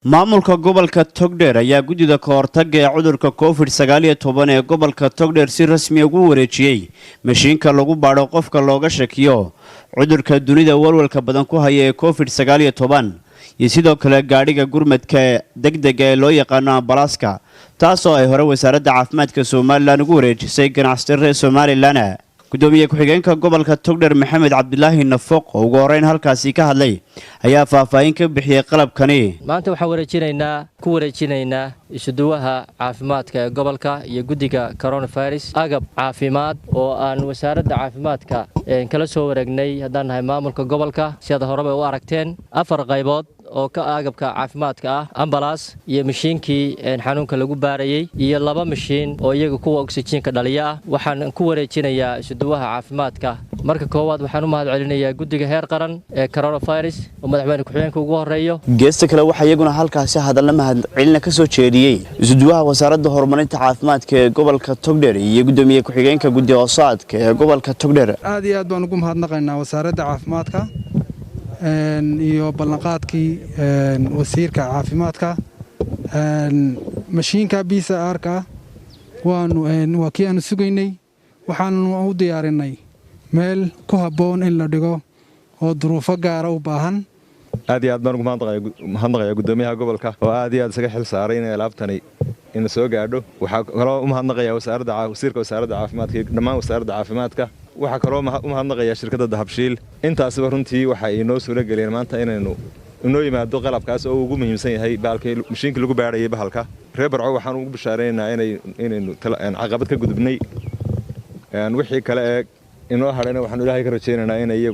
Maamulka gobolka Togdheer ayaa guddida ka hortagga ee cudurka COVID-19 ee gobolka Togdheer si rasmi ugu wareejiyey mashiinka lagu baadho qofka looga shakiyo cudurka dunida walwalka badan ku haya ee COVID-19, iyo sidoo kale gaadhiga gurmadka degdega ee loo yaqaano ambalaaska, taasoo ay hore Wasaaradda Caafimaadka Somalilan ugu wareejisay ganacsato reer Somalilan. Gudoomiye ku-xigeenka gobolka Togdheer, Maxamed Cabdilaahi Nafoq, oo ugu horeyn halkaasi ka hadlay, ayaa faahfaahin ka bixiyey qalabkani. Maanta waxaan wareejinaynaa isuduwaha caafimaadka ee gobolka iyo guddiga coronavirus agab caafimaad oo aan Wasaaradda Caafimaadka kala soo wareegnay haddaan nahay maamulka gobolka. Si aad horeba u aragteen, afar qaybood oo ka agabka caafimaadka ah: ambalaas iyo mashiinkii xanuunka lagu baarayey iyo laba mashiin oo iyaga kuwa oksijiinka dhaliya ah. Waxaan ku wareejinayaa isuduwaha caafimaadka. Marka koowaad waxaan u mahad celinayaa guddiga heer qaran ee coronavirus oo madaxweyne ku-xigeenka ugu horeeyo. Geesta kale, waxaa iyaguna halkaasi hadalla mahadcelina ka soo jeediyey isuduwaha Wasaaradda Horumarinta Caafimaadka ee gobolka Togdheer iyo gudoomiye ku-xigeenka guddi hoosaadka ee gobolka Togdheer. Aad iyo aad baan ugu mahadnaqaynaa Wasaaradda Caafimaadka iyo ballanqaadkii wasiirka caafimaadka. Mashiinka PCR-ka waa kii aanu sugaynay. Waxaanu u diyaarinay meel ku habboon in la dhigo oo duruufo gaara u baahan. Aad iyo aad baan ugu mahadnaqayaa guddoomiyaha gobolka oo aad iyo aad isaga xil saaray inay alaabtani ina soo gaadho. Waxaa kaloo u mahadnaqayaa wasiirka Wasaaradda Caafimaadka iyo dhammaan Wasaaradda Caafimaadka. Waxaa kaloo u mahadnaqayaa shirkadda Dahabshiil. Intaasiba runtii waxa inoo suura geliyeen maanta inaynu inoo yimaado qalabkaas oo ugu muhiimsan yahay bahalkii mashiinkii lagu baadhayay bahalka. Reer Barco waxaan ugu bishaaraynaynaa inaynu caqabad ka gudubnay. Wixii kale ee inoo hadhayna waxaanu Ilaahay ka rajaynaynaa inay iyagu